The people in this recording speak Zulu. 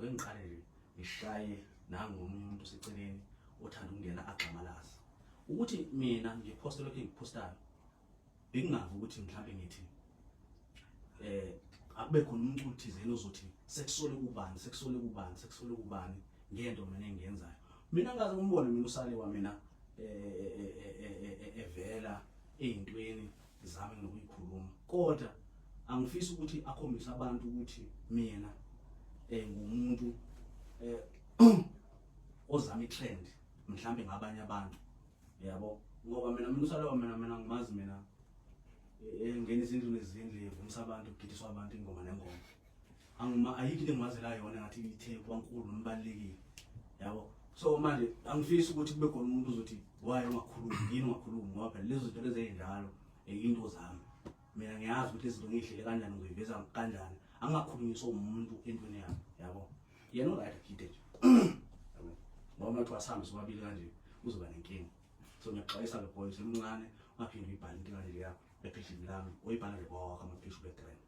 Ake ngiqale nje ngishaye nangu omunye umuntu oseceleni othanda ukungena agxamalaze. Ukuthi mina ngiphoste lokhu engikuphostayo bengingavi ukuthi mhlawumbe ngithi akube khona umculo thizeni ozothi sekusole kubani, sekusole kubani, sekusole kubani ngento mina engiyenzayo. Mina ngaze ngimbone mina usaliwa mina evela ey'ntweni zami nginokuyikhuluma, kodwa angifisi ukuthi akhombise abantu ukuthi mina ngumuntu ozama i-trend mhlambe ngabanye abantu, yabo. Ngoba mina usalewa mina ngimazi mina engena izindlu nezindlu, evumisa abantu, kugidiswa abantu ingoma nengoma. Angima ayikho into engimazela yona ngathi ithe kwankulu noma ibalulekile, yabo. So manje angifisi ukuthi kube khona umuntu ozothi why ungakhulumi, yini ungakhulumi, ngoba phela lezo zinto lezi ey'njalo into zami. Mina ngiyazi ukuthi izinto ngiyihlele kanjani, ngizoyiveza kanjani, angakhulunyiswa umuntu entweni yami, yabo. Yena uright agide nje, yabo, ngoba uma kuthiwa sihambe sobabili kanje uzoba nenkinga. So ngiyakuxwayisa-ke boy, usemncane, ungaphinde uyibhale into kanje leya epheshini lami, uyibhala nje kwawakho amapheshu ube grand.